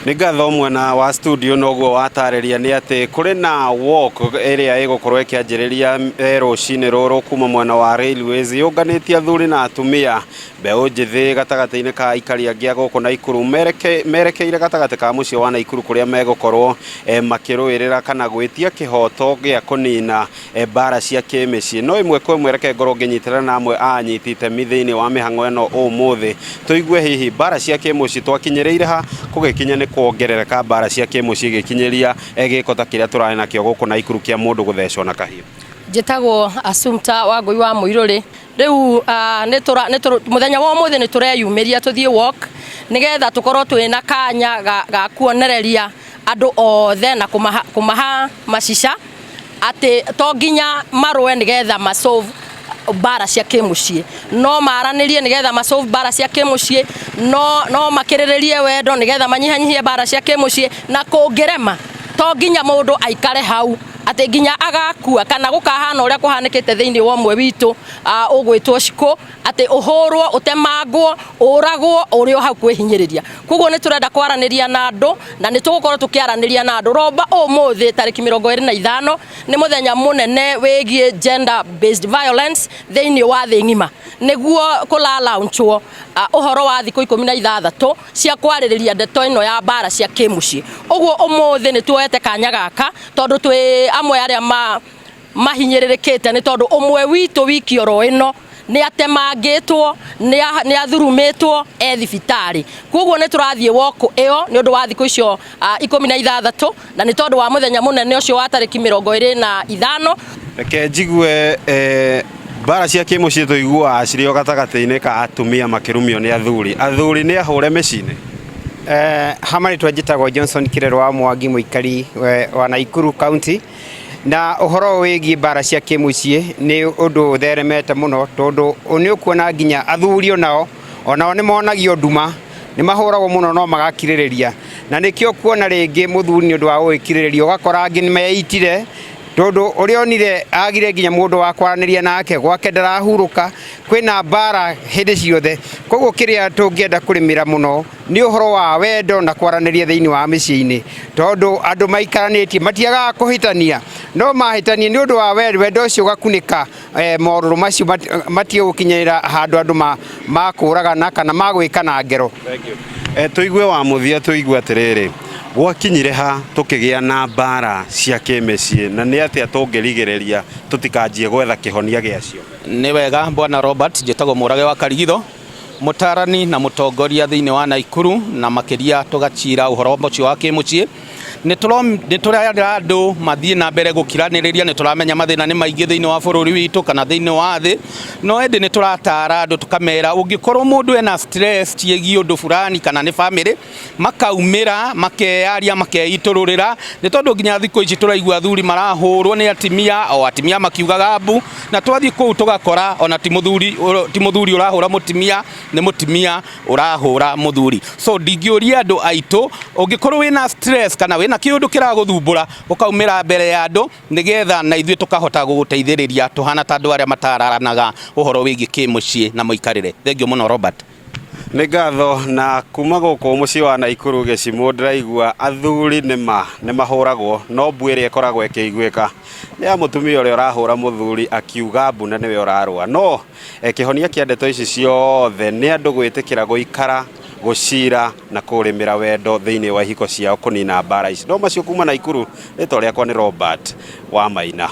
Nĩ ngatho mwena wa studio. Noguo watarĩria nĩ atĩ kũrĩ na walk ĩrĩa ĩgũkorwo ĩkĩanjĩrĩria rũcinĩ rũrũ kuma mwena wa Railways, yũnganĩtie athuri na atumia, mbeũ njĩthĩ, gatagatĩ-inĩ ka aikari angĩ a gũkũ Naikuru, merekeire gatagatĩ ka mũciĩ wa Naikuru kũrĩa megũkorwo makĩrũĩrĩra kana gwĩtia kĩhoto gĩa kũnina mbara cia kĩmĩciĩ. No ĩmwe kwa ĩmwe, reke ngorwo ngĩnyitĩrĩra na amwe a anyiti itemi thĩinĩ wa mĩhang'o ĩno ũmũthĩ, tũigue hihi mbara cia kĩmũciĩ twakinyĩrĩire ha kũgĩkinya nĩ kuongerereka mbara cia kĩmũciĩ igĩkinyĩria gĩko ta kĩrĩa tũrarĩ nakĩo gũkũ Naikuru kĩa mũndũ gũthecwo na kahiũ. Njĩtagwo Assumpta Wangũi wa Mũirũrĩ. Rĩu mũthenya wa ũmũthĩ nĩ tũreyumĩria tũthiĩ walk nĩgetha tũkorwo twĩna kanya ga kuonereria andũ othe na kũmaha macica atĩ to nginya marũe nĩgetha masolve mbara cia kĩmũciĩ, no maranĩrie nĩgetha masolve mbara cia kĩmũciĩ, no makĩrĩrĩrie wendo nĩgetha manyihanyihie mbara cia kĩmũciĩ. Na kũngĩrema, to nginya mũndũ aikare hau atĩ nginya agakua kana gũkahana ũrĩa kũhanĩkĩte thĩinĩ wa ũmwe witũ ũgwĩtwo Cikũ, atĩ ũhũrwo, ũtemangwo, ũragwo ũrĩ o hau kwĩhinyĩrĩria. Koguo nĩ tũrenda kwaranĩria na andũ na nĩ tũgũkorwo tũkĩaranĩria na andũ. Romba ũmũthĩ tarĩki 25 nĩ mũthenya mũnene wĩgiĩ gender based violence thĩinĩ wa thĩ ng'ima, nĩguo kũla launchwo ũhoro wa thikũ 16 cia kwarĩrĩria ndeto ĩno ya mbara cia kĩmũciĩ. Ũguo ũmũthĩ nĩ tuoete kanya gaka tondũ twĩ amwe arĩa mahinyĩrĩrĩkĩte, nĩ tondũ ũmwe witũ wiki oro ĩno nĩ atemangĩtwo, nĩ athurumĩtwo e thibitarĩ. Koguo nĩ tũrathiĩ walk ĩyo nĩ ũndũ wa thikũ icio 16 na nĩ tondũ wa mũthenya mũnene ũcio wa tarĩki 25. Reke njigue, mbara cia kĩmũciĩ tũiguaga cirĩ o gatagatĩ-inĩ ka atumia makĩrumio nĩ athuri. Athuri nĩ ahũre mĩciĩ-inĩ? Ha marĩtwa njĩtagwo Johnson Kirero wa Mwangi, mũikari wa Naikuru County. Na ũhoro wĩgiĩ mbara cia kĩmũciĩ nĩ ũndũ ũtheremete mũno, tondũ nĩ ũkuona nginya athuri onao nĩ monagio nduma, nĩ mahũragwo mũno no magakirĩrĩria. Na nĩkĩo kuona rĩngĩ mũthuri nĩ ũndũ wa gũgĩkirĩrĩria, ũgakora angĩ nĩ meitire, tondũ ũrĩa onire agire nginya mũndũ wa kwaranĩria nake, gwake ndarahurũka, kwĩna mbara hĩndĩ ciothe. Koguo kĩrĩa tũngĩenda kũrĩmĩra mũno nĩ ũhoro wa wendo na kwaranĩria thĩinĩ wa mĩciĩ-inĩ, tondũ andũ maikaranĩtie matiagaga kũhĩtania, no mahĩtania nĩ ũndũ wa wendo, wendo ũcio ũgakunĩka morũrũ macio, matige gũkinyĩra handũ andũ makũragana kana magwĩkana ngero. Tũigue wa mũthia, tũigue atĩrĩrĩ, gwakinyire ha tũkĩgĩa na mbara cia kĩmĩciĩ, na nĩ atĩa tũngĩrigĩrĩria tũtikanjie gwetha kĩhonia gĩacio? Nĩ wega, bwana Robert. Njĩtagwo Mũrage wa Karigitho, mũtarani na mũtongoria thĩinĩ wa Naikuru, na makĩria tũgacira ũhoro ũcio wa kĩmũciĩ. Nĩ tũrera andũ mathiĩ na mbere gũkiranĩrĩria. Nĩ tũramenya mathĩna nĩ maingĩ thĩinĩ wa bũrũri witũ kana thĩinĩ wa thĩ, no ĩndĩ nĩ tũratara andũ tũkamera ũngĩkorwo mũndũ ena stress ciĩgiĩ ũndũ fulani kana nĩ family, makaumĩra, makeyaria, makeitũrũrĩra, nĩ tondũ nginya thikũ ici tũraigua athuri marahũrwo nĩ atimia, o atimia makiugaga mbu, na twathiĩ kũu tũgakora ona ti mũthuri ũrahũra mũtimia, nĩ mũtimia ũrahũra mũthuri. So ndingĩũria andũ aitũ, ũngĩkorwo wĩna stress kana wĩna kĩũndũ kĩragũthumbũra, ũkaumĩra mbere ya andũ nĩgetha na ithuĩ tũkahota gũgũteithĩrĩria, tũhana ta andũ arĩa matararanaga ũhoro wĩgiĩ kĩmũciĩ na mũikarĩre. Thengiũ mũno, Robert. Nĩ ngatho. Na kuma gũkũ mũciĩ wa Naikuru gĩcimũ, ndĩraigua athuri nĩma nĩ mahũragwo, no mbu ĩrĩa ĩkoragwo ĩkĩiguĩka nĩ ya mũtumia ũrĩa ũrahũra mũthuri akiuga mbu na nĩwe ũrarũa. No kĩhonia kĩa ndeto ici ciothe nĩ andũ gwĩtĩkĩra gũikara, gũcira na kũrĩmĩra wendo thĩinĩ wa ihiko ciao kũnina mbara ici. No macio kuma Naikuru, rĩtwa rĩakwa nĩ Robert wa Maina.